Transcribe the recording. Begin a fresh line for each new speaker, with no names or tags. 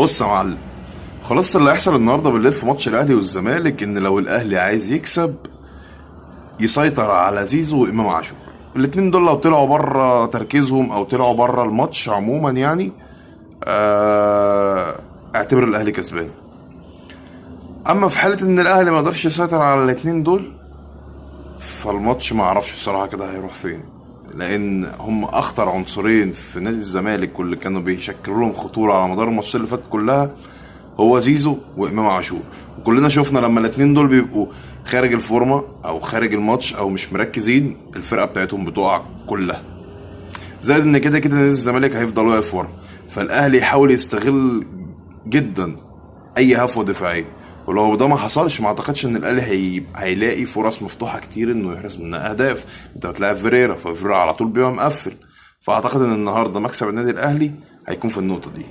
بص يا معلم، خلاص اللي هيحصل النهارده بالليل في ماتش الاهلي والزمالك ان لو الاهلي عايز يكسب يسيطر على زيزو وامام عاشور. الاتنين دول لو طلعوا بره تركيزهم او طلعوا بره الماتش عموما يعني اعتبر الاهلي كسبان. اما في حالة ان الاهلي ما قدرش يسيطر على الاتنين دول فالماتش ما اعرفش بصراحة كده هيروح فين، لان هم اخطر عنصرين في نادي الزمالك واللي كانوا بيشكلوا لهم خطورة على مدار الماتشات اللي فاتت كلها هو زيزو وامام عاشور. وكلنا شفنا لما الاتنين دول بيبقوا خارج الفورمة او خارج الماتش او مش مركزين الفرقة بتاعتهم بتقع كلها. زائد ان كده كده نادي الزمالك هيفضل واقف ورا، فالاهلي يحاول يستغل جدا اي هفوة دفاعية، ولو ده ما حصلش ما اعتقدش ان الاهلي هيلاقي فرص مفتوحة كتير انه يحرز منها اهداف. انت بتلاعب فيريرا، ففيريرا على طول بيبقى مقفل، فاعتقد ان النهارده مكسب النادي الاهلي هيكون في النقطة دي.